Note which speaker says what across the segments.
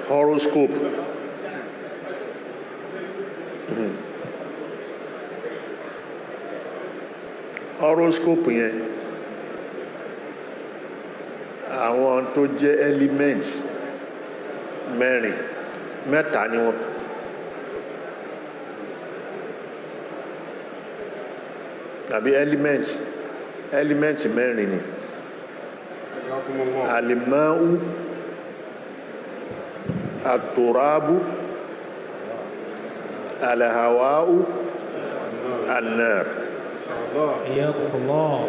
Speaker 1: Horoscope. Horoscope yẹn, àwọn tó jẹ́ elements mẹ́rin, mẹ́ta ni wọ́n. Tàbí element mẹ́rin ni. Alimau, aturabu, alahawau, annar.
Speaker 2: Iyakumullah.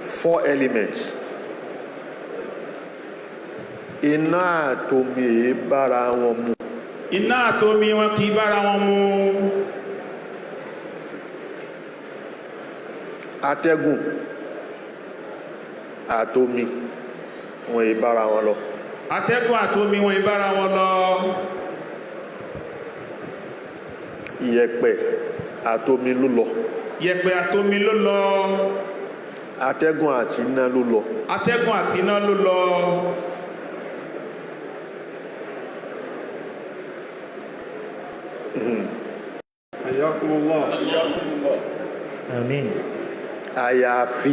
Speaker 1: Four elements. Iná àtomi èé bára wọn mu.
Speaker 3: Iná àtomi wọn kì í bára wọn mu.
Speaker 1: Atẹ́gùn àtomi wọn èé bára wọn lọ.
Speaker 3: Atẹ́gùn àtomi wọn ì bára wọn lọ.
Speaker 1: Ìyẹ̀pẹ̀ àtomi ló lọ.
Speaker 3: Yẹ̀pẹ̀ àtomi ló lọ.
Speaker 1: Atẹ́gùn àti iná ló lọ.
Speaker 3: Atẹ́gùn àti iná ló lọ.
Speaker 2: Àmín.
Speaker 1: Àyàfi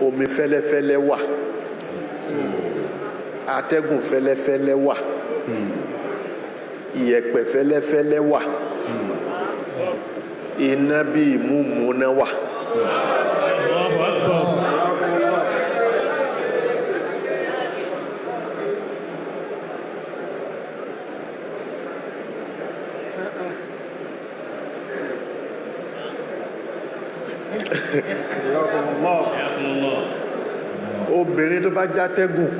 Speaker 1: omi fẹ́lẹ́fẹ́lẹ́ wà, atẹ́gùn fẹ́lẹ́fẹ́lẹ́ wà, ìyẹ̀pẹ̀ fẹ́lẹ́fẹ́lẹ́ wà, iná bí ìmúmúná wà.
Speaker 2: Allahu Akbar.
Speaker 1: Obìnrin tó bá játẹ́gùn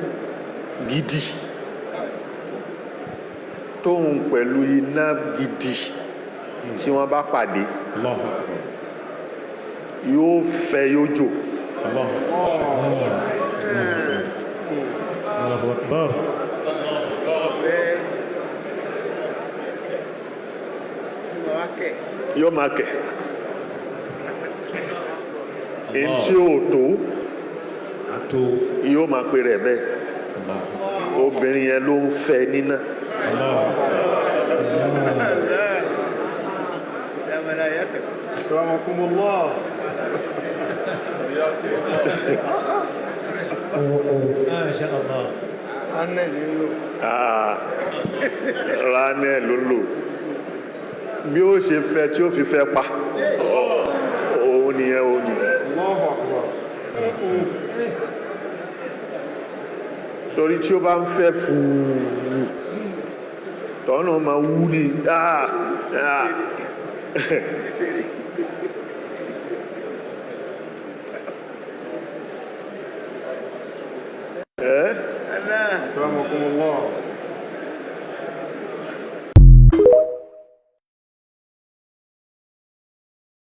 Speaker 1: gidi tóun pẹ̀lú iná gidi tí wọ́n bá pàdé,
Speaker 3: Allahu Akbar.
Speaker 1: yóò fẹ́, yóò jò.
Speaker 3: Allahu
Speaker 2: Allahu Akbar.
Speaker 1: Yóò máa kẹ̀ èyí tí ò tó
Speaker 3: Àtò.
Speaker 1: yóò máa pe rẹ̀ bẹ́ẹ̀. Obìnrin yẹn ló ń fẹ́ níná.
Speaker 3: Allahu
Speaker 4: Akramakumullah.
Speaker 2: Masha Allah.
Speaker 1: Ah, ránẹ̀ ló lò bí ó ṣe fẹ́ tí ó fi fẹ́ pa òun nìyẹn, òun nìyẹn.
Speaker 4: Allahu Akbar.
Speaker 1: Torí tí ó bá ń fẹ́ fúùú, tọ́nà máa wú ní ah, ah.
Speaker 4: Akramakumullah.